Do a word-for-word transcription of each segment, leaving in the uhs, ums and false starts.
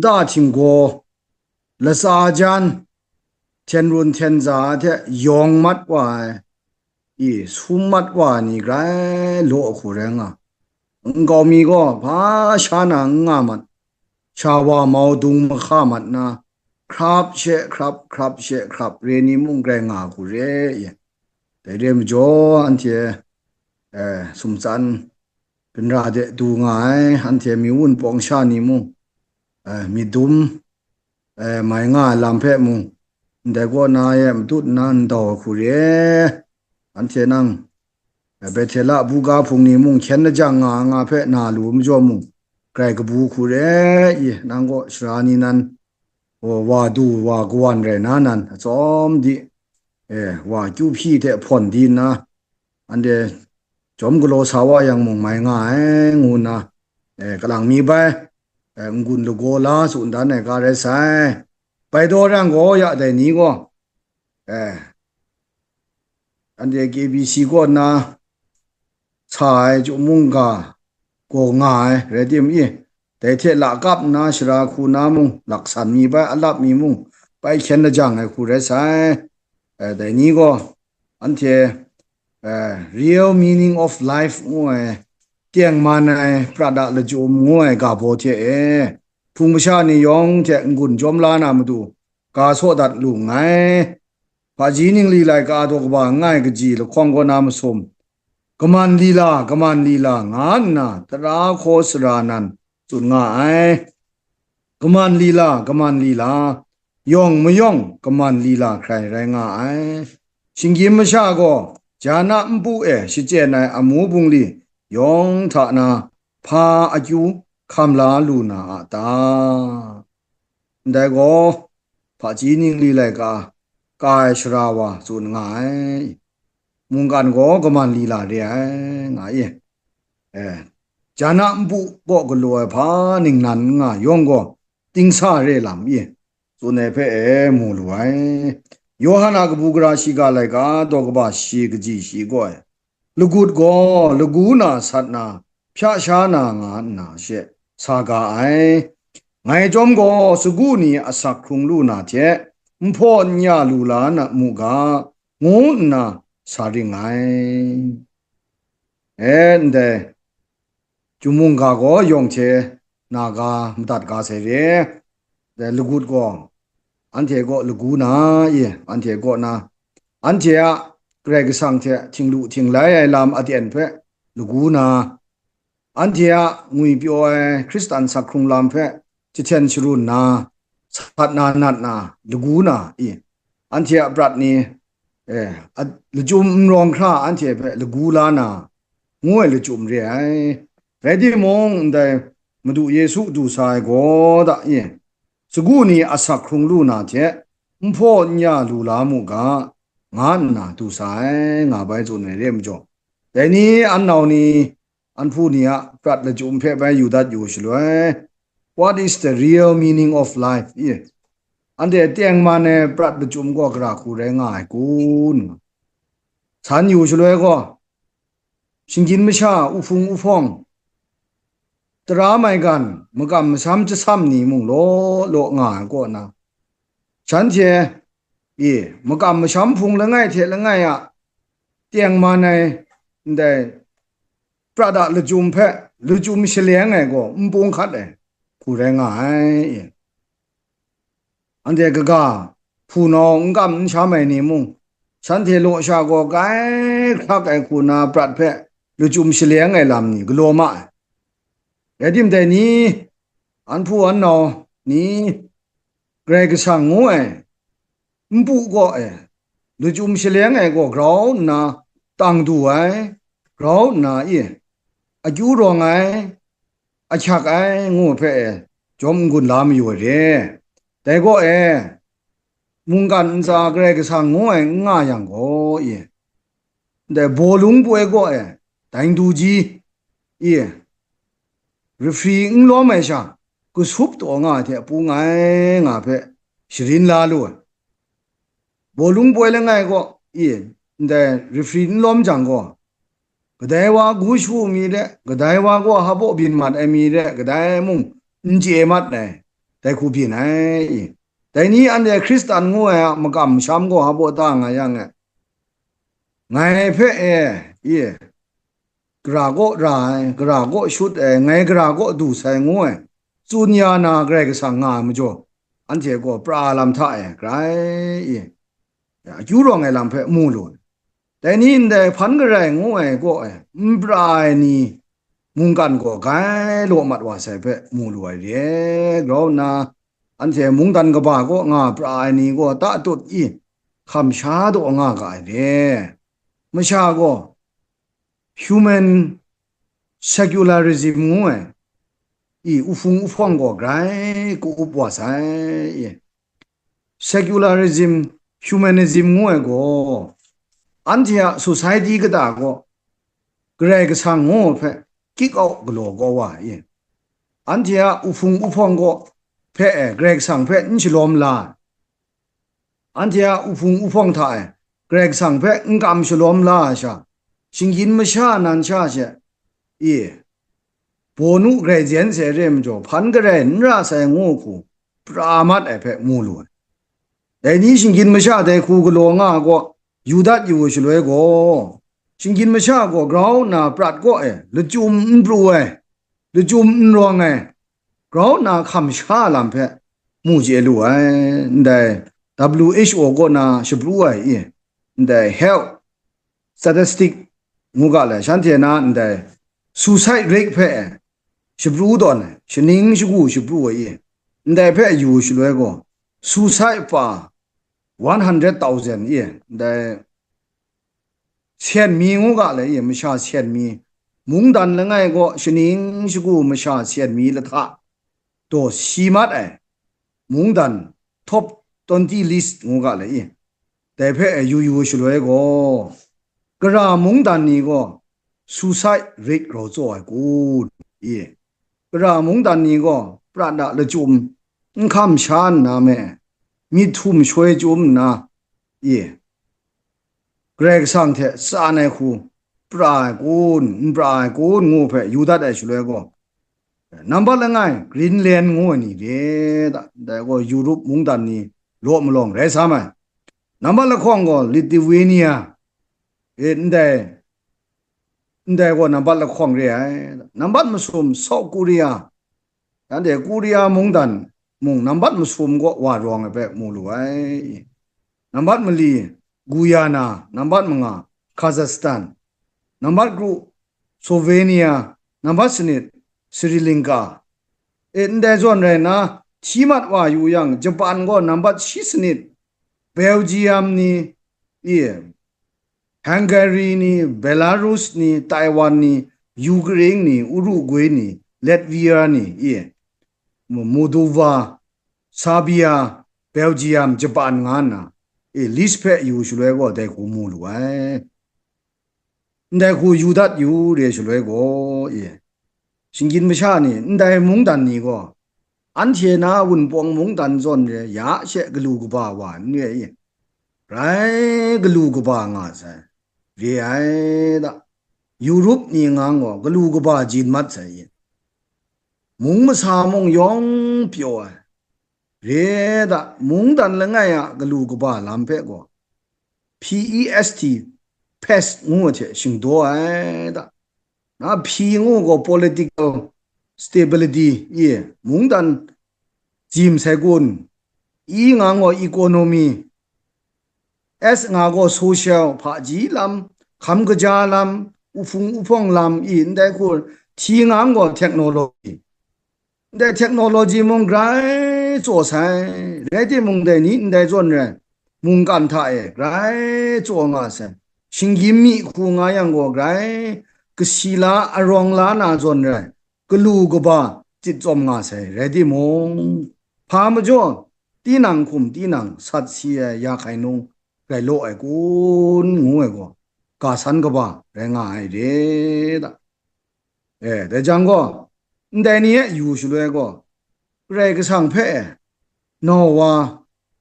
nta htinggaw, latsa jan, hten run hten za hte yawng mat wa ai, i, sum mat wa ai ni grai law hku rai nga. Nkau mi gaw hpa sha na n nga mat, sha wa mau dung mahka mat na, hkrap she hkrap, hkrap she hkrap re ni mung grai nga hku re i. Dai re majaw, anhte, eh, sumtsan ginra de du nga ai, anhte mi wun pawng sha ni mung, eh, myit dum, eh, mai nga ai lam hpe mung, ndai kaw na e matut nna n dau ai hku re. Anhte nang, eh, Bethela buga hpung ni mung hkyen lajang nga ai nga hpe na lu majaw mung, grai kabu hku re i, nang kaw sara ni nan, wa du wa kawan rai na nan, atsawm di, eh, wa kyu hpyi hte hpawn di nna, anhte jawm galaw sa wa yang mung mai nga ai, ngu nna, eh, kalang mi bai, eh, n-gun lagaw la tsun dan ai ga rai sai. Bai daw rang gaw ya dai ni gaw, eh, anhte K B C kaw nna sa ai chyum mungga gaw nga ai, rai tim i, dai hte lakap nna sara hku na mung, laksan mi bai alap mi mung, bai hkyen lajang ai hku rai sai. Eh, dai ni gaw, anhte, eh, Real Meaning of Life ngu ai, tengman ai prat a lachyum ngu ai ga baw hte e, hpung masha ni yawng hte n-gun jawm la na matu, ga saw dat lu nngai. Hpaji ningli laika daw kaba n nga ai kaji lahkawng kaw na masum, kaman lila, kaman lila, nga nna tara hkaw sara nan tsun nga ai. Kaman lila, kaman lila, yawng mayawng kaman lila hkrai rai nga ai. Shinggyim masha gaw jan a npu e shachyen ai amu bungli yawng hta na hpa akyu hkam la lu na a ta? Ndai gaw, hpaji ningli laika, ka ai sara wa tsun nga ai. Mungkan gaw kaman lila re ai, nga i. Eh, jan a npu kaw galaw ai hpa ningnan n nga yawng gaw, dingsa re lam i, tsun ai hpe e mu lu ai. Yawhan a kabu gara shiga laika daw kaba shi kaji shi gaw ai, lagut gaw lagu na sat na, hpya sha na nga nna she sa ga ai. Ngai chyawm gaw sagu ni asak hkrung lu na hte, n hpaw n ya lu la na mu ga, ngu nna sa ring ai. E, ndai, Chyum mungga gaw yawng hte na ga madat ga sai re. Dai lagut gaw, anhte kaw lagu na i, anhte kaw na, anhte a Karai Kasang hte htinglu htinglai ai lam aten hpe lagu na, anhte a ngwipyaw ai Hkristan sak hkrung lam hpe jahten sharun na, sat na nat na, lagu na i, anhte a prat ni, eh, a, lachyum n rawng hkra anhte hpe lagu la na, ngu ai lachyum re ai. Rai timung, ndai Madu Yesu du sa ai gaw da i, sagu ni asak hkrung lu na hte, n hpaw n ya lu la mu ga, nga nna du sa ai, nga bai tsun ai re majaw, dai ni an nau ni, an hpu ni a prat lachyum hpe bai yu dat yu shaloi, what is the real meaning of life? I, anhte tengman ai prat lachyum gaw gara hku rai nga ai kun? San yu shaloi gaw, shinggyim masha, uhpung uhpawng, tara maigan, makam masham jasam ni mung law law nga ai kaw na, shanhte, i, makam masham hpung langai hte langai a tengman ai, ndai prat a lachyum hpe, lachyum shaleng ai gaw n pung hkat ai hku rai nga ai. Anhte kaga, hpunau n kam n sham ai ni mung, shanhte law sha gaw kai hkrak ai hku na prat hpe lachyum shaleng ai lam ni galaw ma ai. Rai timung, dai ni, an hpu an nau ni, Karai Kasang ngu ai npu kaw e, lachyum shaleng ai gaw grau nna tang du ai, grau nna i, akyu rawng ai, ahkyak ai ngu hpe e, jawm n-gun la mayu ai re. Dai kaw e, mungkan ntsa Karai Kasang ngu ai n nga yang gaw i, ndai bawlung poi kaw e, daing du ji i, refri n lawm ai sha, kasup taw nga ai hte pung ai nga hpe sharin la lu ai. Bawlung poi langai gaw i, ndai refri n lawm jang gaw, kadai wa gu shu mi re, kadai wa gaw habaw byin mat ai mi re, kadai mung n chye mat ai. dai hku byin ai i. Dai ni anhte Hkristan ngu ai a makam masham gaw hpa baw ta nga yang e, ngai hpe e, i, gara kaw ra ai, gara kaw shut ai, ngai gara kaw du sai ngu ai, tsun ya na Karai Kasang nga ai majaw, anhte gaw pra lam hta e grai i, akyu rawng ai lam hpe mu lu ai. Dai ni ndai hpan garai ngu ai kaw e n pra ai ni mungkan gaw grai law mat wa sai hpe mu lu ai re, grau nna, anhte mungdan kaba kaw nga pra ai ni gaw tatut i, hkam sha daw nga ga ai re. Masha gaw human secularism ngu ai i, uhpung uhpawng gaw grai ka-up wa sai i. Secularism, humanism ngu ai gaw, anhte a society kata gaw Karai Kasang ngu hpe kick out galaw kau wa i. Anhte a uhpung uhpawng gaw hpe e Karai Kasang hpe n shalawm la ai. Anhte a uhpung uhpawng hta e Karai Kasang hpe n kam shalawm la ai sha, shinggyim masha nan sha she, i, bawnu grai jen sai re ai majaw, hpan garai n ra sai ngu hku pra mat ai hpe mu lu ai. Dai ni shinggyim masha dai hku galaw nga ai kaw, yu dat yu ai shaloi gaw, shinggyim masha gaw grau nna prat kaw e lachyum n pru ai, lachyum n rawng ai, grau nna hkam sha lam hpe mu chye lu ai. Ndai W H O kaw na shapru ai i, ndai health statistic ngu ga le, shanhte na ndai suicide rate hpe shapru tawn ai, shaning shagu shapru ai i, ndai hpe yu shaloi gaw, suicide pa one hundred thousand i, ndai syen mi ngu ga le i, masha syen mi, mungdan langai gaw shaning shagu masha syen mi lahta daw si mat ai, mungdan top twenty list ngu ga le i, dai hpe yu yu shaloi gaw, gara mungdan ni gaw suicide rate rau tsaw ai kun i, gara mungdan ni gaw prat a lachyum n hkam sha nna me, myit htum shoi chyum nna i, Karai Kasang hte tsan ai hku pra ai kun, n pra ai kun ngu hpe yu dat ai shaloi gaw, nambat langai Greenland ngu ai ni re da, dai gaw Europe mungdan ni law malawng rai sa mai. Nambat lahkawng gaw Lithuania, e, ndai, ndai gaw nambat lahkawng re ai. Nambat masum South Korea, anhte Korea mungdan mung nambat masum gaw wa rawng ai hpe mu lu ai. Nambat mali Guyana, nambat manga Kazakhstan, nambat kru Slovenia, nambat sanit Sri Lanka. E, ndai zawn rai nna, hti mat wa yu yang, Japan gaw nambat shi sanit, Belgium ni, i, Hungary ni, Belarus ni, Taiwan ni, Ukraine ni, Uruguay ni, Latvia ni, i, Moldova, Serbia, Belgium, Japan nga nna, i, list hpe yu shaloi gaw dai hku mu lu ai. Ndai hku yu dat yu re shaloi gaw, i, shinggyim masha ni, ndai mungdan ni gaw, anhte na Wunpawng mungdan zawn re ya she galu kaba wa n re i, grai galu kaba nga sai, re ai da. Europe ni ngang gaw galu kaba jin mat sai i, mung masa mung yawng pyaw ai, re da, mungdan langai a galu kaba lam hpe gaw, P E S T, pest ngu ai hte shingdaw ai da. Na P ngu gaw political stability i, mungdan jim sai kun, E nga gaw economy, S nga gaw social, hpaji lam, hkam kaja lam, uhpung uhpawng lam i, ndai hku, T nga gaw technology. Ndai technology mung grai tsaw sai, rai timung, dai ni ndai zawn rai, mungkan hta e grai tsaw nga sai, shinggyim mi hku nga yang gaw grai kasi la, arawng la na zawn rai, galu kaba chyit tsawm nga sai, rai timung, hpa majaw, tinang hkum tinang sat si ai ya hkai nung rai law ai kun ngu ai gaw, ga san kaba rai nga ai re da. E, dai jang gaw, ndai ni e yu shaloi gaw, Karai Kasang hpe e, Nowa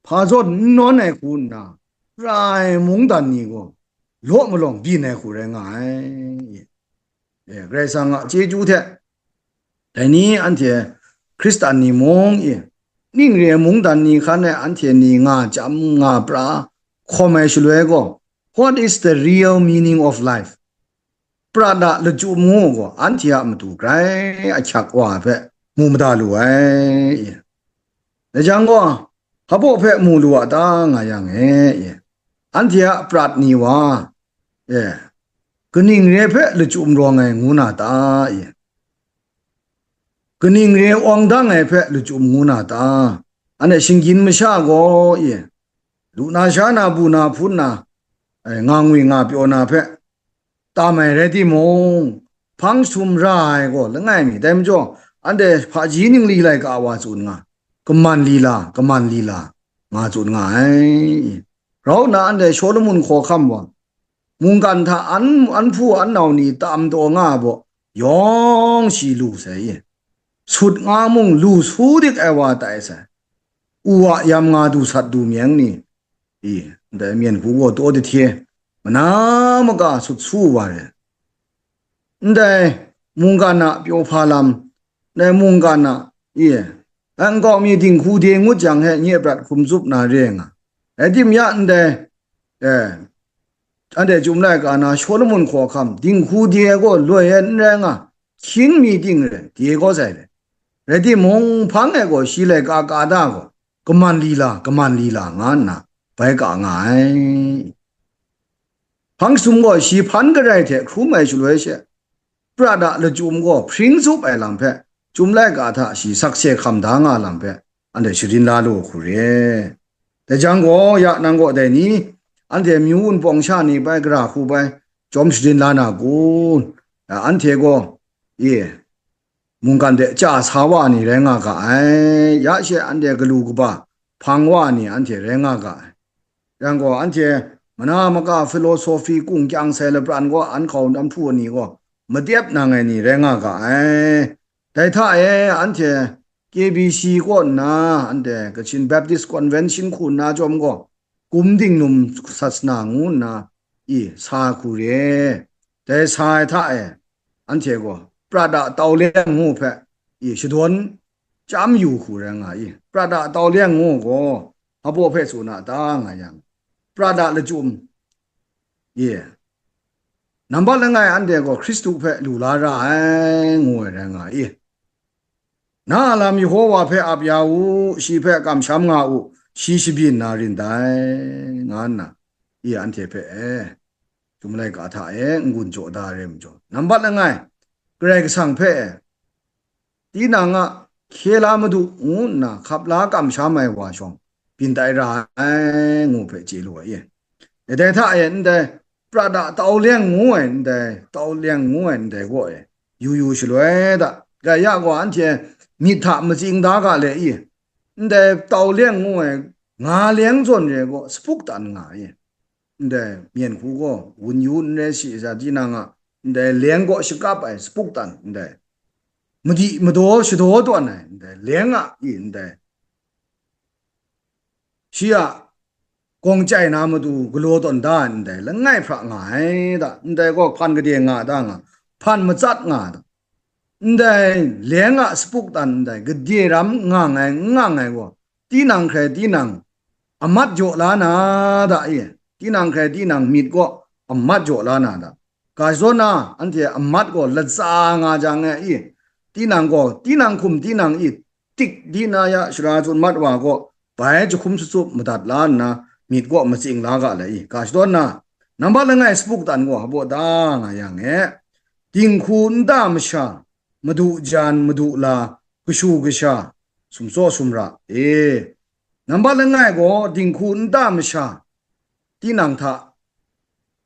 hpa zawn n nawn ai hku nna, ra ai mungdan ni gaw, law malawng byin ai hku rai nga ai. E, Karai Kasang a chyeju hte, dai ni anhte Hkristan ni mung i, ning re ai mungdan ni hkan e anhte ni nga chyam, nga pra hkawm ai shaloi gaw, what is the real meaning of life? Prat a lachyum ngu gaw, anhte a matu grai ahkyak wa ai hpe mu mada lu ai. Dai jang gaw, hpa baw hpe mu lu a ta nga yang e? Anhte a prat ni wa, e, kaning re hpe lachyum rawng ai ngu na ta? Kaning re awng dang ai hpe lachyum ngu na ta? Anhte shinggyim masha gaw, e, lu na sha na, bu na hpun na, e, nga ngwi nga pyaw na hpe tam ai rai timung, hpang sum ra ai gaw langai mi. Dai majaw, anhte hpaji ningli laika wa tsun nga, kaman lila, kaman lila, nga tsun nga ai. Grau nna anhte Shawlumon hkawhkam wa, mungkan hta an, an hpu an nau ni tam taw nga ai baw, yawng shi lu sai i, sut nga mung lu su dik ai wa tai sai. U a yam nga du sat du myeng ni, i, ndai myen hku gaw taw dahte, mana maka sut su wa re. Ndai mungkan a pyaw hpa lam, ndai mungkan a, i, nkau mi dinghku de ngut jang he nye prat hkum tsup na re nga. Rai tim ya ndai, e, anhte Chyum laika na Shawlumon hkawhkam, dinghku de gaw loi ai n rai nga, hkying mi ting re, de gaw sai re. Rai timung, hpang e gaw shi laika ka da gaw, kaman lila, kaman lila, nga nna bai ka nga ai. Hpang sum gaw shi hpan garai hte hkrum ai shaloi she, prat a lachyum gaw hpring zup ai lam hpe, Chyum laika hta shi sakse hkam da nga lam hpe, anhte sharin la lu hku re. Dai jang gaw, ya nang gaw dai ni, anhte myu wunpawng sha ni bai, gara hku bai, chyawm sharin la na kun? Ya, anhte gaw, e, mungkan de chya sa wa ni rai nga ga ai. Ya she anhte galu kaba hpang wa ni anhte rai nga ga ai. Yang gaw, anhte mana maka filosofi kung kyang sai lapran gaw, an hkau dan hpu ni gaw madep nang ai ni rai nga ga ai. Dai hta e, anhte K B C kaw nna, anhte Kachin Baptist Convention hku nna chyawm gaw, kum dingnum sasana ngu nna, i, sa hku re. Dai sa ai hta e, anhte gaw prat a tau leng ngu hpe, i, shadawn chyam yu hku rai nga i. Prat a tau leng ngu gaw, hpa baw hpe tsun a ta nga yang, prat a lachyum, i, nambat langai anhte gaw Hkristu hpe lu la ra ai, ngu ai rai nga i. Na a lam Yehova hpe ap ya u, shi hpe kamsham nga u, shi shabyin na rin dai, nga nna, i, anhte hpe e, Chyum laika hta e n-gun jaw da ai rai majaw, nambat langai, Karai Kasang hpe e, tinang a hkye la madu ngu nna hkap la kamsham ai wa shawng, byin tai ra ai, ngu hpe chye lu ai e. E, dai hta e, ndai prat a tau leng ngu ai, ndai tau leng ngu ai, ndai gaw e, yu yu shaloi da, gaya gaw anhte myit hta matsing da ga le i, ndai tau leng ngu ai, nga leng zawn re gaw, sapuk tan nga i, ndai myen hku gaw, wun yu n rai shi sha, tinang a, ndai leng gaw shakap ai, sapuk tan, ndai madi madaw shadaw tawn ai, ndai leng a i, ndai shi a gawng chyai na matu galaw tawn da ai, ndai langai hpra nga ai da, ndai gaw hpan gade nga da nga, hpan matsat nga da, ndai leng a sapuk tan, ndai gade ram ngang ai, n ngang ai gaw, tinang hkrai tinang amat jaw la na da e, tinang hkrai tinang myit gaw amat jaw la na da. Ga shadawn na, anhte amat gaw latsa nga jang e i, tinang gaw, tinang hkum tinang i, tik di na ya shara tsun mat wa gaw, bai jahkum sutsup madat la nna, myit gaw matsing la ga le i, ga shadawn na, nambat langai sapuk tan gaw hpa baw da nga yang e, dinghku nta masha, madu jan, madu la, kashu kasha, sumtsaw sumra e, nambat langai gaw dinghku nta masha, tinang hta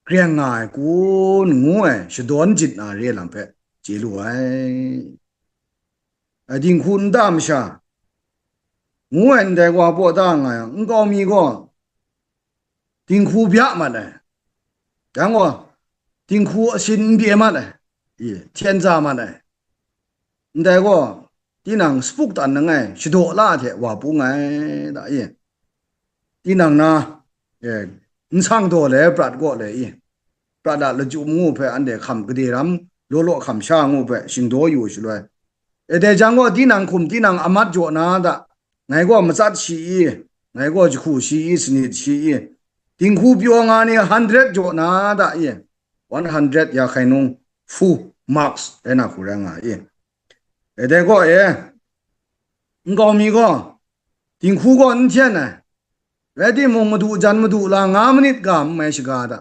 greng nga ai kun, ngu ai shadawn jit na re lam hpe chye lu ai. Ai, dinghku nta masha ngu ai ndai gaw hpa baw da nga yang, nkau mi gaw dinghku bya mat ai, yang gaw dinghku asin n pye mat ai, i, hten za mat ai. Ndai gaw, tinang sapuk tan langai shadaw la hte wa pung ai da e, tinang na, e, n sang daw le prat gaw le i, prat a lachyum ngu hpe anhte hkam gade ram, law law hkam sha ngu hpe shingdaw yu shaloi, e, dai jang gaw, tinang hkum tinang amat jaw na da, ngai gaw matsat shi i, ngai gaw jahku shi i, sanit shi i, dinghku pyaw nga ni hundred jaw na da i, one hundred ya hkai nung full marks rai na hku rai nga i. E dai gaw e, nkau mi gaw, dinghku gaw n hten ai, rai timung, madu jan madu la nga manit ga n mai shaga da.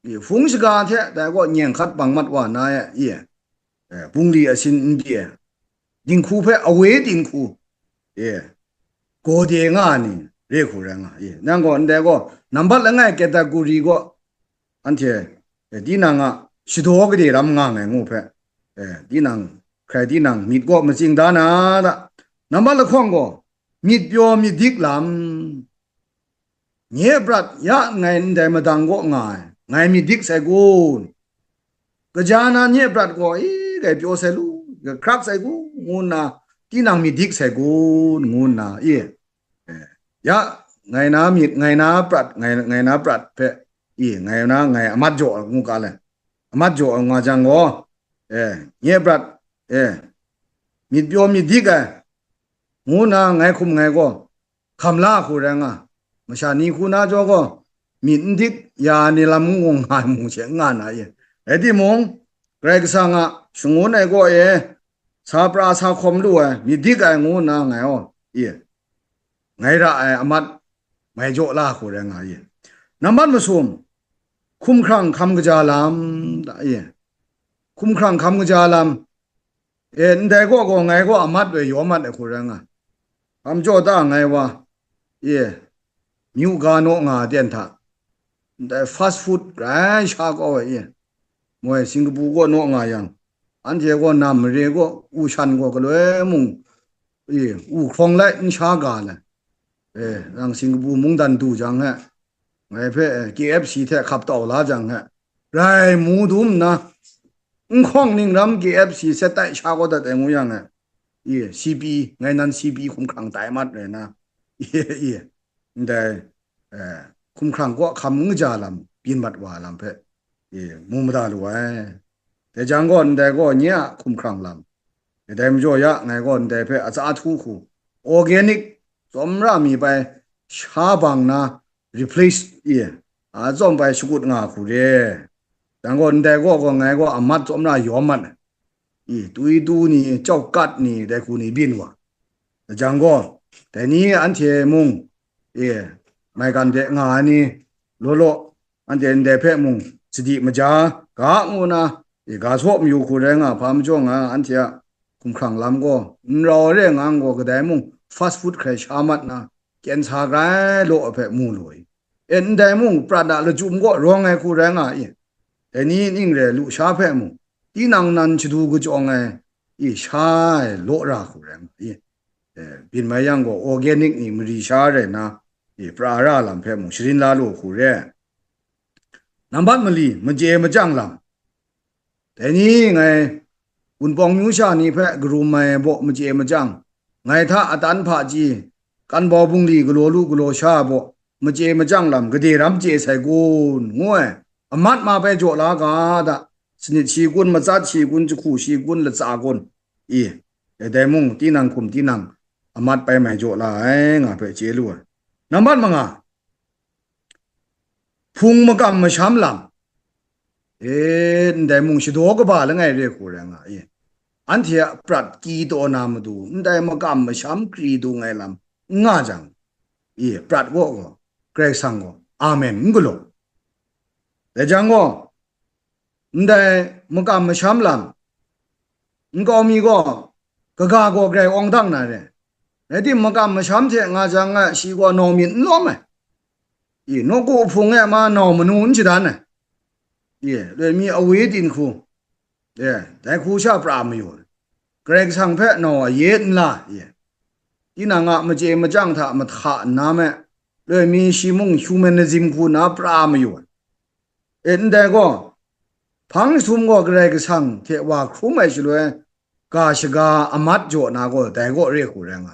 I, hpung shaga hte dai gaw nyeng hkat bang mat wa na e, i, e, bungli asin n pyi ai, dinghku hpe awe dinghku, e, gawde nga ai ni re hku rai nga, i, nang gaw ndai gaw nambat langai category gaw, anhte, e, tinang a shadaw gade ram nga ngai ngu hpe, e, tinang hkrai tinang myit gaw matsing da na da. Nambat lahkawng gaw, myit pyaw myit dik lam. Nye prat ya ngai ndai madang kaw nga ai, ngai myit dik sai kun? Kaja na nye prat gaw, i, ngai pyaw sai lu, ngai hkrak sai kun, ngu nna, tinang myit dik sai kun, ngu nna, i, e, ya, ngai na myit, ngai na prat, ngai, ngai na prat hpe, i, ngai na, ngai amat jaw ngu ga le, amat jaw nga jang gaw, e, nye prat, e, myit pyaw myit dik ai, ngu nna ngai hkum ngai gaw, hkam la hku rai nga, masha ni hku na jaw gaw, myit n dik ya ni lam n gung nga ai mung she n nga na i. Rai timung, Karai Kasang a shangun ai gaw e, sa pra sa hkawm lu ai, myit dik ai ngu nna ngai aw, i, ngai ra ai amat mai jaw la hku rai nga i. Nambat masum, hkumhkrang hkam kaja lam da i. Hkumhkrang hkam kaja lam, e, ndai gaw gaw ngai gaw amat we yaw mat ai hku rai nga. Hkam jaw da ngai wa, e, myu ga naw nga ten hta, ndai fast food grai sha kau ai, e, moi Singapore gaw naw nga yang, anhte gaw nam mare gaw u shan gaw galoi mung, e, u hkrawng lai n sha ga ai. E, nang Singapore mungdan du jang he, ngai hpe, e, K F C hte hkap tau la jang he, rai mu dum nna, n hkawng ning ram K F C set tai sha kau dat ai ngu yang e, i, C P, ngai nan C P hkumhkrang tai mat rai na, i, i, ndai, e, hkumhkrang kaw hkam n kaja lam, byin mat wa lam hpe, e, mu mada lu ai. Dai jang gaw, ndai gaw nye a hkumhkrang lam, e, dai majaw ya, ngai gaw ndai hpe atsa ahtu hku, organic, tsawmra mi bai sha bang na, replace, i, a tsawm bai shakut nga hku re. Dang gaw, ndai gaw gaw ngai gaw amat tsawmra yaw mat ai. I, twi tu ni, chau kat ni, dai hku ni byin wa. Jang gaw, dai ni anhte mung, e, maigan de nga ai ni, law law, anhte ndai hpe mung sadi maja ga ngu na, e, ga saw mayu hku rai nga, hpa majaw nga, anhte a hkumhkrang lam gaw, n rau re nga gaw, kadai mung fast food hkrai sha mat na, kyen sa grai law hpe mu lu i. E, ndai mung prat a lachyum gaw rawng ai hku rai nga i. Dai ni ning re lusha hpe mung, tinang nan shadu kachawng ai, i, sha ai law ra hku rai nga i. E, byin mai yang gaw, organic ni mari sha rai na, i, pra ra lam hpe mung sharin la lu hku re. Nambat mali, machye machyang lam. Dai ni ngai Wunpawng myu sha ni hpe karum ai baw machye machyang, ngai hta atan hpaji, kanbau bungli galaw lu galaw sha baw machye machyang lam gade ram chye sai kun, ngu ai, amat ma bai jaw la ga da, sanit shi kun, matsat shi kun, jahku shi kun, latsa kun, i, dai mung tinang hkum tinang amat bai mai jaw la ai, nga hpe chye lu ai. Nambat manga, hpung makam masham lam, e, ndai mung shadaw kaba langai re hku rai nga i. Anhte a prat kri taw na matu, ndai makam masham kri dung ai lam n nga jang, i, prat gaw gaw, Karai Kasang gaw, amen, n galaw. Dai jang gaw, ndai makam masham lam, nkau mi gaw, kaga gaw grai awng dang na re. Rai tim, makam masham hte nga jang nga, shi gaw nau myit n lawm ai. I, nawku hpung e ma nau manu n shadan ai. I, loi mi awi dinghku, e, dai hku sha pra mayu ai. Karai Kasang hpe nau aye n la, i, tinang a machye machyang hta mahta nna me, loi mi shi mung humanism hku na pra mayu ai. E, ndai gaw, hpang jahtum gaw Karai Kasang hte wa hkrum ai shaloi, ga shaga amat jaw na gaw, dai gaw re hku rai nga,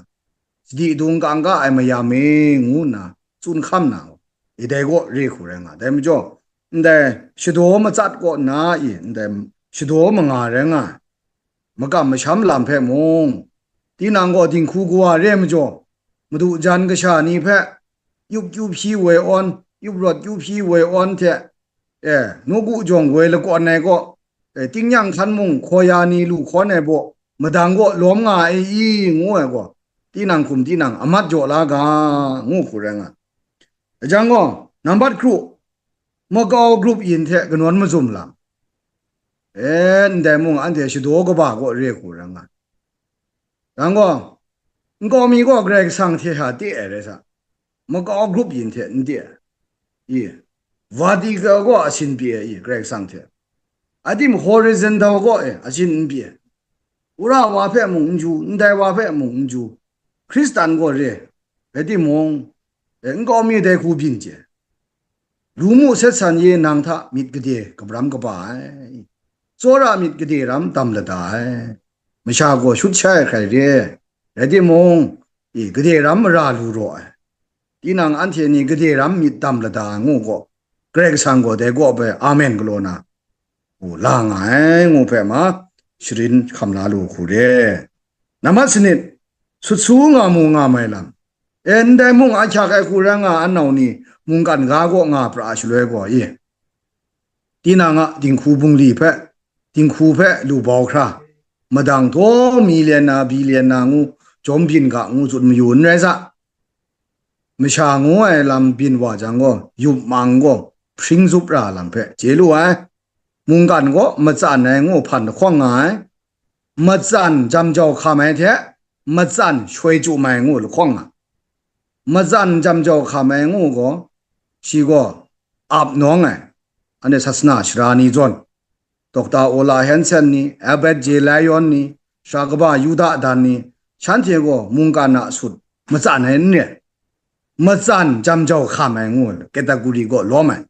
sadi dung kangka ai mayam e, ngu nna tsun hkam na gaw, e, dai gaw re hku rai nga. Dai majaw, ndai shadaw matsat kaw nna i, ndai shadaw manga rai nga ai, makam masham lam hpe mung, tinang gaw dinghku kawa re ai majaw, madu jan kasha ni hpe, yup kyu hpyi woi awn, yup rawt kyu hpyi woi awn hte, e, nawku jawng woi lakawn ai kaw, e, tingnyang hkan mung hkaw ya ni lu hkawn ai baw, madang kaw lawm nga ai i, ngu ai gaw, tinang hkum tinang amat jaw la ga, ngu hku rai nga. Jang gaw, nambat kru, makau grup yin hte kanawn mazum lam, e, ndai mung anhte shadaw kaba kaw re hku rai nga. Yang gaw, nkau mi gaw Karai Kasang hte hta te ai rai sa, makau grup yin hte n te ai. I, vertical gaw asin pyi ai, i, Karai Kasang hte. A tim horizontal gaw, e, asin n pyi ai. Wora wa hpe mung n ju, ndai wa hpe mung n ju, Hkristan gaw re, rai timung, e, nkau mi dai hku byin chye. Lu mu, set san ye nang hta myit gade kabram kaba ai, tsawra myit gade ram tam lada ai, masha gaw shut sha ai hkrai re, rai timung, i, gade ram mara lu raw ai, tinang anhte ni gade ram myit tam lada ai ngu gaw, Karai Kasang gaw dai kaw bai amen galaw na, u la nga ai ngu hpe ma, sharin hkam la lu hku re. Nambat sanit, sut su nga mu nga mai lam, e, ndai mung ahkyak ai hku rai nga ai nau ni, mungkan ga kaw nga pra shaloi gaw, i, tinang a dinghku bungli hpe, dinghku hpe lu bau hkra, madang taw million na, billion na ngu, jawm byin ga ngu tsun mayu n rai sa. Masha ngu ai lam byin wa jang gaw, yup mang gaw hpring zup ra lam hpe chye lu ai. Mungkan gaw matsan ai ngu hpan lahkawng nga ai. Matsan jam jau hkam ai hte, matsan shoi chyu mai ngu lahkawng nga. Matsan jam jau hkam ai ngu gaw, shi gaw ap nawng ai, anhte sasana sara ni zawn, Dokta Ola Hansen ni, Albert J Lyon ni, sha kaba Yuda dan ni, shanhte gaw mungkan a sut matsan ai n re, matsan jam jau hkam ai ngu ai category gaw lawm ai.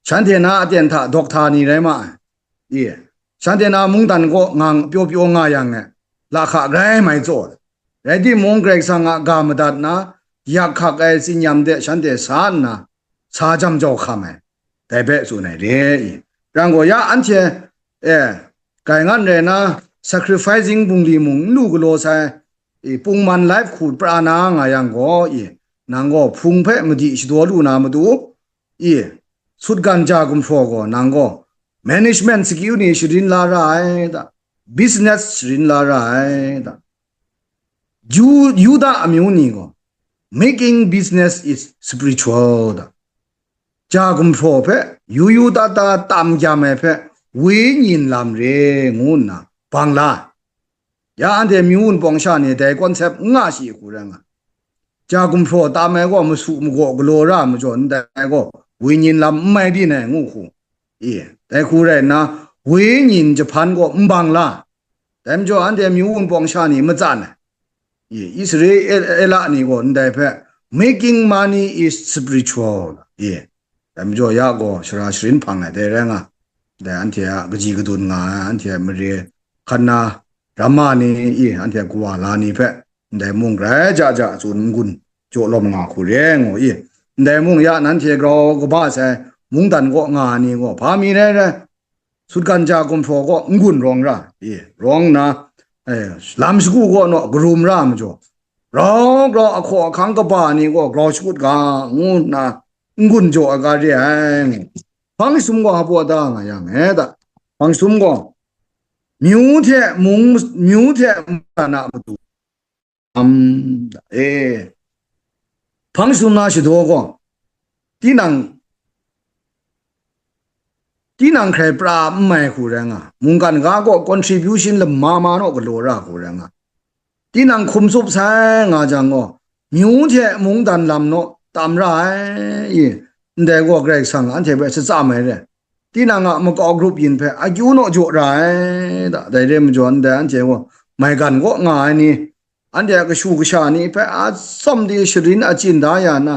Shanhte na aten hta dokta ni rai ma ai. I, shanhte na mungdan kaw ngang pyaw pyaw nga yang e, lahka grai mai tsaw ai. Rai timung, Karai Kasang a ga madat na, yak hkak ai tsinyam de shanhte sa nna, sa jam jau hkam ai, dai hpe tsun ai re i. Rang gaw ya anhte, e, gaingan rai na, sacrificing bungli mung n lu galaw sai, i, pungman life hku pra na nga yang gaw, i, nang gaw hpung hpe madi shadaw lu na matu, i, sutgan ja gumhpraw gaw nang gaw management skill ni sharin la ra ai da, business sharin la ra ai da, Ju, Yuda amyu ni gaw, making business is spiritual da, ja gumhpraw hpe yu yu ta ta tam gyam ai hpe wenyin lam re ngu nna bang la ai. Ya anhte myu wunpawng sha ni dai concept n nga shi hku rai nga, ja gumhpraw tam ai gaw masu magaw galaw ra ai majaw ndai gaw wenyin lam n mai byin ai ngu hku, i, dai hku rai nna, wenyin jahpan gaw n bang la ai. Dai majaw anhte myu wunpawng sha ni matsan ai. I, Israela ni gaw ndai hpe, making money is spiritual, i, dai majaw ya gaw sara sharin hpang ai dai rai nga, dai anhte a kaji kadun nga ai, anhte a mare hkan na ramma ni, i, anhte a kawa la ni hpe, ndai mung grai ja ja tsun n-gun jaw lawm nga hku re ngu i, ndai mung ya nanhte grau kaba sai mungdan kaw nga ai ni gaw, hpa mi rai rai, sutgan ja gumhpraw kaw n-gun rawng ra i, rawng nna, eh, lam shagu kaw naw karum ra ai majaw, grau grau ahkaw ahkang kaba ni gaw grau shakut ga, ngu nna n-gun jaw ai ga re ai ngu. Hpang sum gaw hpa da nga yang e da. Hpang sum gaw, myu hte mung, myu hte mungdan a matu, am, e, hpang sum na shadaw gaw, tinang, tinang hkrai pra n mai hku rai nga, mungkan ga gaw contribution lama ma naw galaw ra hku rai nga. Tinang hkum tsup sai nga jang gaw, myu hte mungdan lam naw tam ra ai, i, ndai gaw Karai Kasang anhte hpe shatsam ai re. Tinang a makau grup yin hpe akyu naw jaw ra ai da, dai re majaw ndai anhte gaw maigan kaw nga ai ni, anhte a kashu kasha ni hpe a tsawm de sharin achyin da ya na,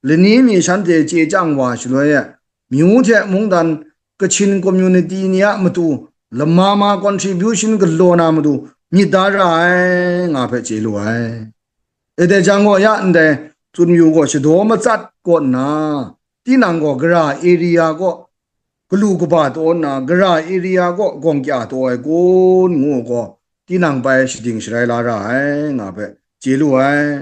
lani mi shanhte chye chyang wa shaloi e, myu hte mungdan, Kachin community ni a matu lama ma contribution galaw na matu myit da ra ai, nga hpe chye lu ai. E dai jang gaw ya ndai tsun yu gaw shadaw matsat kaw nna, tinang gaw gara area kaw galu kaba taw nna, gara area kaw gawng kya taw ai kun ngu gaw, tinang bai shading sharai la ra ai, nga hpe chye lu ai.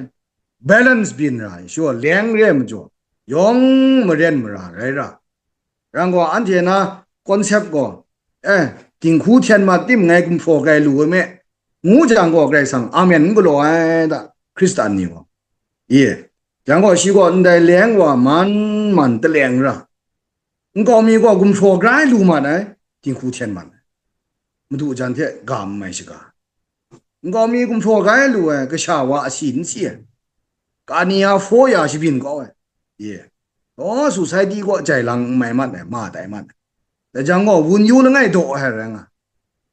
balance byin ra ai, shu leng re ai majaw, yawng maren mara rai ra. Rang gaw, anhte na concept gaw, eh, dinghku hten mat tim ngai gumhpraw grai lu ai me, ngu jang gaw, Karai Kasang amen n galaw ai da, Hkristan ni gaw. Ye, jang gaw, shi gaw ndai leng wa man man taleng ra, nkau mi gaw gumhpraw grai lu mat ai, dinghku hten mat ai, madu jan hte ga n mai shaga. Nkau mi gumhpraw grai lu ai, kasha wa asi n si ai, kani ya hpaw ya shabyin kau ai, ye, law society kaw jai lang n mai mat ai, ma tai mat ai. Dai jang gaw, wun yu langai daw ai rai nga.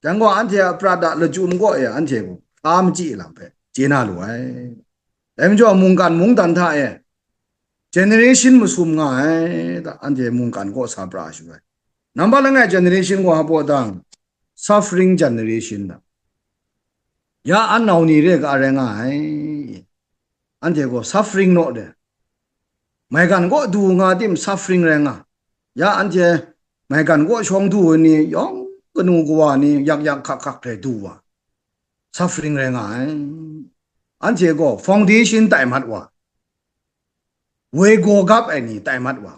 Jang gaw, anhte a prat a lachyum kaw e anhte gaw hkra machyi lam hpe chye na lu ai. Dai majaw, mungkan mungdan hta e generation masum nga ai, da, anhte mungkan kaw sa pra shu ai. Nambat langai generation gaw hpa dang, suffering generation da. Ya an nau ni re ga rai nga ai. Anhte gaw suffering naw de. Maigan kaw du nga tim suffering rai nga. Ya anhte maigan kaw shawng du ai ni yawng kanu kawa ni yak yak hkak hkak hkrai du wa, suffering rai nga ai. Anhte gaw foundation tai mat wa, woi gaw gap ai ni tai mat wa.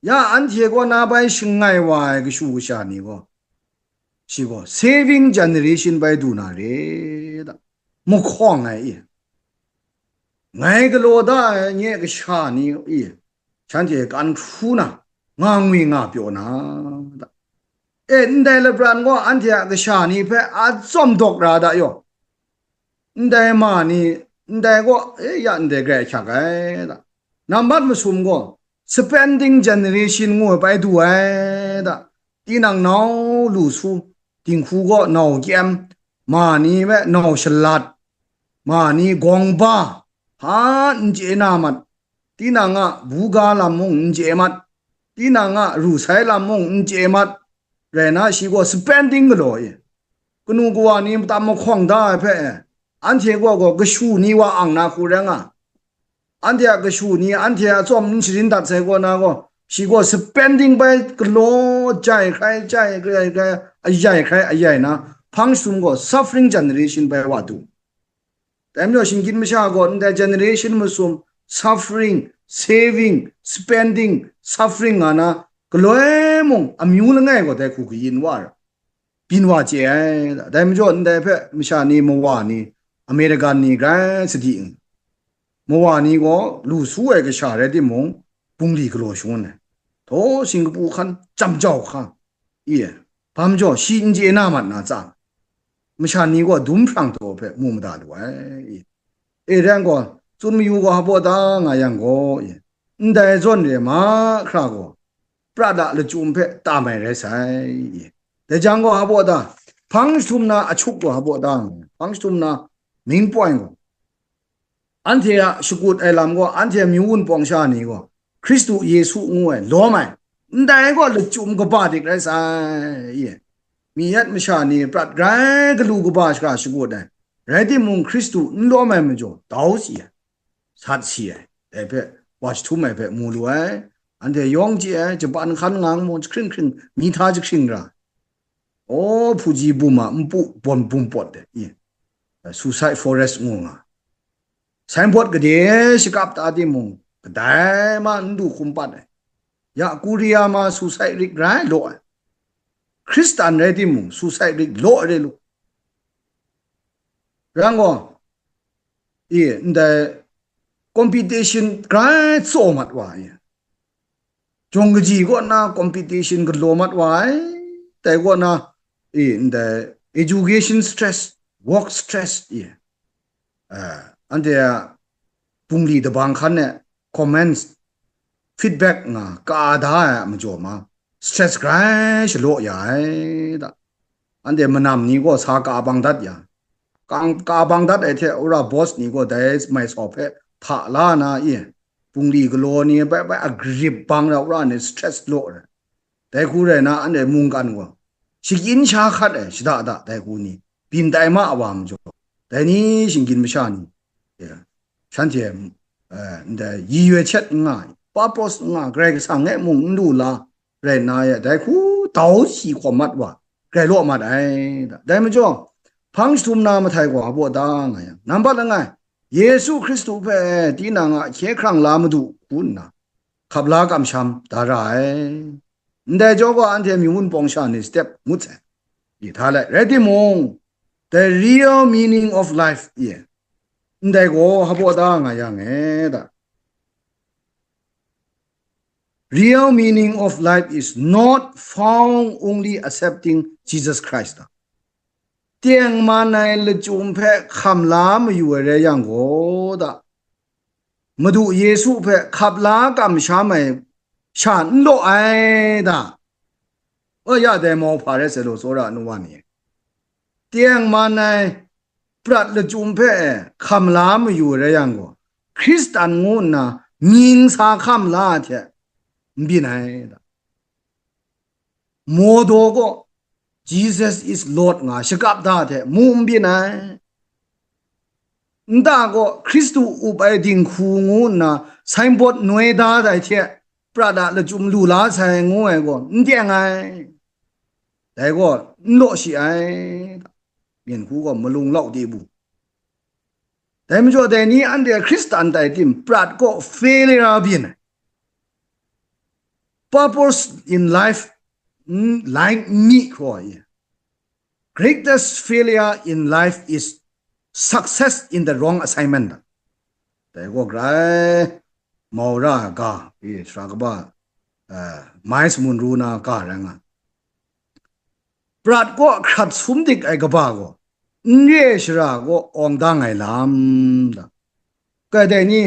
Ya anhte kaw na bai shangai wa ai kashu kasha ni gaw, shi gaw saving generation bai du na re da, mahkawng ai i, ngai galaw da ai nye kasha ni i, shanhte kan hkru na, nga ngwi nga pyaw na da. E, ndai labran gaw anhte a kasha ni hpe a tsawm dawk ra da yaw. Ndai ma ni, ndai gaw, e, ya ndai grai ahkyak ai da. Nambat masum gaw, spending generation ngu ai bai du ai da. Tinang nau lu su, dinghku gaw nau kyem, ma ni hpe nau shalat, ma ni gawng ba, hpa n chye na mat, tinang a buga lam mung n chye mat, tinang a ru sai lam mung n chye mat, rai na, shi gaw spending galaw e, kanu kawa ni matam mahkawng da ai hpe e, anhte gaw gaw kashu ni wa ang na hku rai nga. Anhte a kashu ni, anhte a tsawm n sharin dat sai kaw na gaw, shi gaw spending bai galaw, jai hkrai, jai hkrai, hkrai, ayai hkrai, ayai na, hpang jahtum gaw suffering generation bai wa du. Dai majaw, shinggyim masha gaw ndai generation masum suffering, saving, spending, suffering nga na, galoi mung amyu langai gaw dai hku kayin wa ra, byin wa chye ai. Dai majaw, ndai hpe masha ni, mawa ni, American ni grai sadi n, mawa ni gaw lu su ai kasha rai timung, bungli galaw shangun ai. Htaw, Singkapu hkan, jam jau hka, i, hpa majaw, shi n chye na mat na tsa, masha ni gaw dum hprang taw hpe mu mada lu ai, i. E, rai gaw, tsun mayu gaw, hpa baw da nga yang gaw, i, ndai zawn re mahkra gaw, prat a lachyum hpe tam ai rai sai, i. Dai jang gaw, hpa baw da, hpang jahtum na achuk gaw, hpa baw da nga, hpang jahtum na main point gaw, anhte a shakut ai lam gaw, anhte amyu wunpawng sha ni gaw, Hkristu Yesu ngu ai, lawm ai, ndai gaw lachyum kaba dik rai sai, i. Mi yat masha ni prat grai galu kaba shara shakut ai, rai timung, Hkristu n lawm ai majaw, dau si ai, sat si ai, dai hpe wa jahtum ai hpe mu lu ai. Anhte yawng chye ai, Japan hkan nga mung, jahkring hkring, mi hta jahkring ra, aw, hpuji bum a npu bawn bum pawt de, i, suicide forest ngu nga, signboard gade shakap ta timung, kadai ma n du hkum pat ai. Ya, Korea ma suicide rik grai law ai. Hkristan rai timung, suicide rik law ai re lu. Rang gaw, i, ndai competition grai tsaw mat wa ai. Jawng kaji kaw na competition galaw mat wa ai, dai kaw na, e, ndai education stress, work stress, e, a, anhte a bungli dabang hkan e comments, feedback nga ka da ai a majaw ma, stress grai shalaw ya ai da. Anhte manam ni gaw sa ka bang dat ya, ka, ka bang dat ai hte, wora boss ni gaw dai mai sau hpe hta la na, e, bungli galaw ni bai bai a grip bang ra, wora ni stress law ai. Dai hku rai na, anhte mungkan gaw shagyin sha hkat ai, shada da dai hku ni byin tai ma a wa majaw, dai ni shinggyim masha ni, e, shanhte, e, ndai yi yoi chet n nga, purpose n nga, Karai Kasang e mung n lu la, rai nna ya, dai hku dau si hkawm mat wa, grai law mat ai. Dai majaw, hpang jahtum na mahtai gaw hpa baw da nga yang, nambat langai, Yesu Hkristu hpe tinang a hkye hkrang la Madu ngu nna hkap la kamsham da ra ai. Ndai jaw gaw anhte myi wun pawng sha ni step ngut sai. Ih, hta lai, rai timung, the real meaning of life, ye. Ndai gaw hpaw da nga yang e da. Real meaning of life is not found only accepting Jesus Christ. Tengman ai lachyum hpe hkam la mayu ai rai yang gaw da, Madu Yesu hpe hkap la kamsham ai sha n law ai da. O ya dai mau hpa rai sai law, tsawra nuwa ni. Tengman ai prat lachyum hpe hkam la mayu ai rai yang gaw, Hkristan ngu nna mying sa hkam la ai hte n byin ai da. Mawdaw gaw, Jesus is Lord nga shakap da hte mu n byin ai. Nta gaw, Hkristu up ai dinghku ngu nna signboard noi da dai hte, prat a lachyum lu la sai ngu ai gaw n teng ai. Dai gaw n law shi ai. Myen hku gaw malung lau de bu. Dai majaw, dai ni anhte Hkristan tai tim, prat gaw failure byin ai. Purpose in life, mm, line n mi hkra ai. Greatest failure in life is success in the wrong assignment. Dai gaw grai mau ra ai ga, e, sara kaba, eh, mai shamun ru na ga rai nga. Prat kaw hkrat sum dik ai kaba gaw, n re ai shara kaw awng dang ai lam da. Kai dai ni,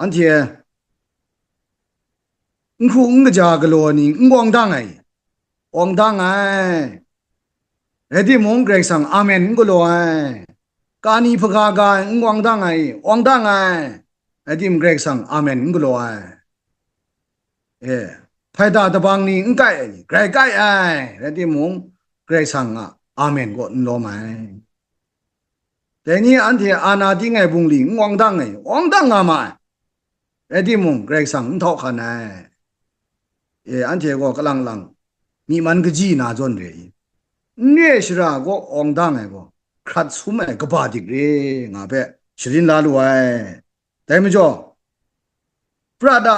anhte n hku n kaja galaw ni n awng dang ai, awng dang ai. Rai timung, Karai Kasang amen n galaw ai. Kani hpaga ga ai n awng dang ai, awng dang ai. Rai timung, Karai Kasang amen n galaw ai. E, hpaida dabang ni n kai ai ni, grai kai ai, rai timung, Karai Kasang a amen kaw n lawm ai. Dai ni anhte ana ting ai bungli n awng dang ai, awng dang nga ma ai, rai timung, Karai Kasang n htau hkan ai. E, anhte gaw kalang lang myi man kaji na zawn re i? N re ai shara kaw awng dang ai gaw, hkrat sum ai kaba dik re nga hpe sharin la lu ai. Dai majaw, prat a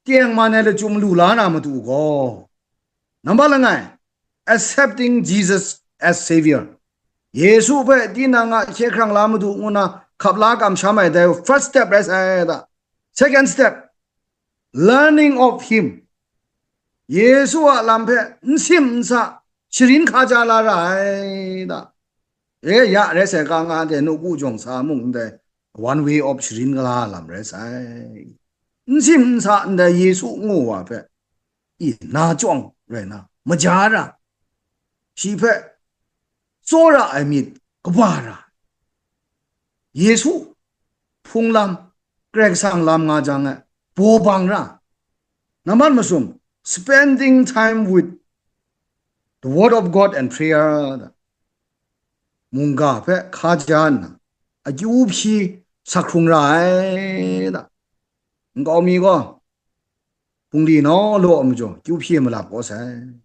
tengman ai lachyum lu la na matu gaw, nambat langai, accepting Jesus as Savior. Yesu hpe tinang a hkye hkrang la Madu ngu na hkap la kamsham ai, dai first step rai sai da. Second step, learning of Him. Yesu a lam hpe n sim n sa, sharin hkaja la ra ai da. E, ya rai sai, ka nga de, nawku jawng sa mung ndai, one way of sharin la lam rai sai. N sim n sa ndai Yesu ngu wa hpe, i, na chyawng rai na, maja ra, shi hpe tsawra ai myit kaba ra, Yesu hpung lam, Karai Kasang lam nga jang e, baw bang ra. Nambat masum, spending time with the Word of God and prayer. Mungga hpe hkaja nna, akyu hpyi sak hkrung ra ai da. Nkau mi gaw, bungli naw law ai majaw, kyu hpyi malap kau sai.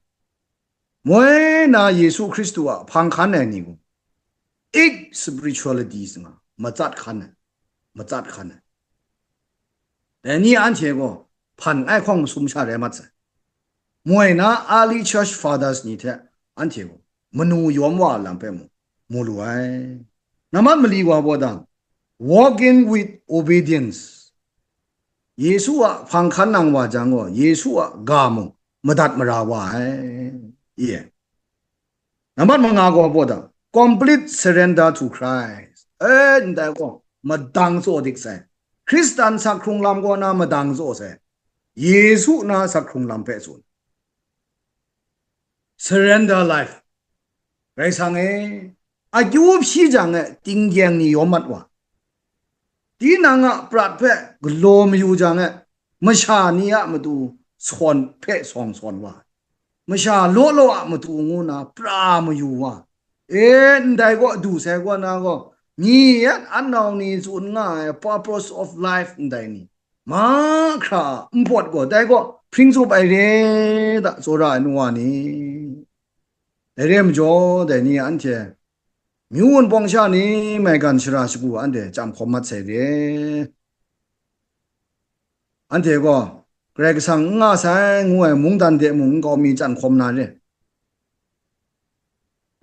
Moi na Yesu Hkristu a hpang hkan ai ni gaw, eight spiritualities nga matsat hkan ai, matsat hkan ai. Dai ni anhte gaw hpan ai hkawng masum sha rai mat sai. Moi na early church fathers ni hte anhte gaw manu yawm wa a lam hpe mu, mu lu ai. Nambat mali wa baw dang, walking with obedience. Yesu a hpang hkan nang wa jang gaw, Yesu a ga mung madat mara wa ai. Ye. Nambat manga gaw baw dang, complete surrender to Christ. E, ndai gaw madang tsaw dik sai. Hkristan sak hkrung lam kaw na madang tsaw sai. Yesu na sak hkrung lam hpe tsun. Surrender life. Karai Kasang e, akyu hpyi jang e, tinggyeng ni yawm mat wa. Tinang a prat hpe galaw mayu jang e, masha ni a matu sawn hpe sawng sawn wa. Masha law law a matu ngu na pra mayu wa. E, ndai gaw du sai kaw na gaw, ni yan an nau ni tsun nga ai purpose of life ndai ni, mahkra a npawt gaw dai gaw hpring tsup ai re da, tsawra ai nu wa ni. Dai re ai majaw, dai ni anhte myu wunpawng sha ni maigan shara shagu anhte chyam hkawm mat sai re. Anhte gaw Karai Kasang n nga sai ngu ai mungdan de mung nkau mi chyam hkawm na re.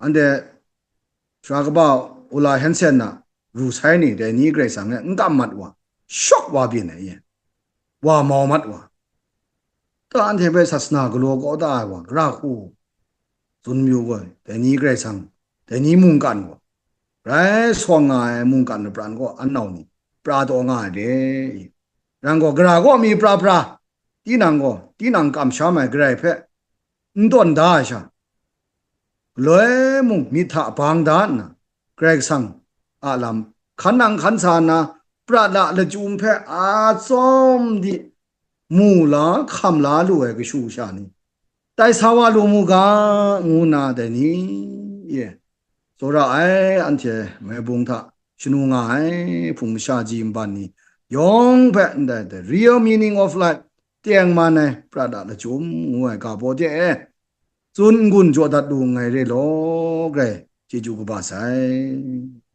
Anhte sara kaba Ola Hansen na ru sai ni dai ni Karai Kasang e n kam mat wa, shawk wa byin ai ye, wa mau mat wa, ta anhte hpe sasana galaw kau da ai wa, gara hku tsun mayu gaw, dai ni Karai Kasang, dai ni mungkan gaw, rai sawng nga ai mungkan lapran gaw an nau ni pra taw nga ai de. Ran gaw, gara gaw mi pra pra, tinang gaw tinang kamsham ai Karai hpe n tawn da ai sha, galoi mung myit hta bang da nna, Karai Kasang a lam hkan nang hkan sa nna, prat la lachyum hpe a tsawm di mu la hkam la lu ai kashu kasha ni, tai sa wa lu mu ga, ngu nna dai ni e tsawra ai anhte mai bung hta shanu nga ai hpung masha ji nban ni yawng hpe ndai the real meaning of life teng man ai prat a lachyum ngu ai ga baw de e tsun n-gun jaw dat lu nngai re law, grai chyeju kaba sai.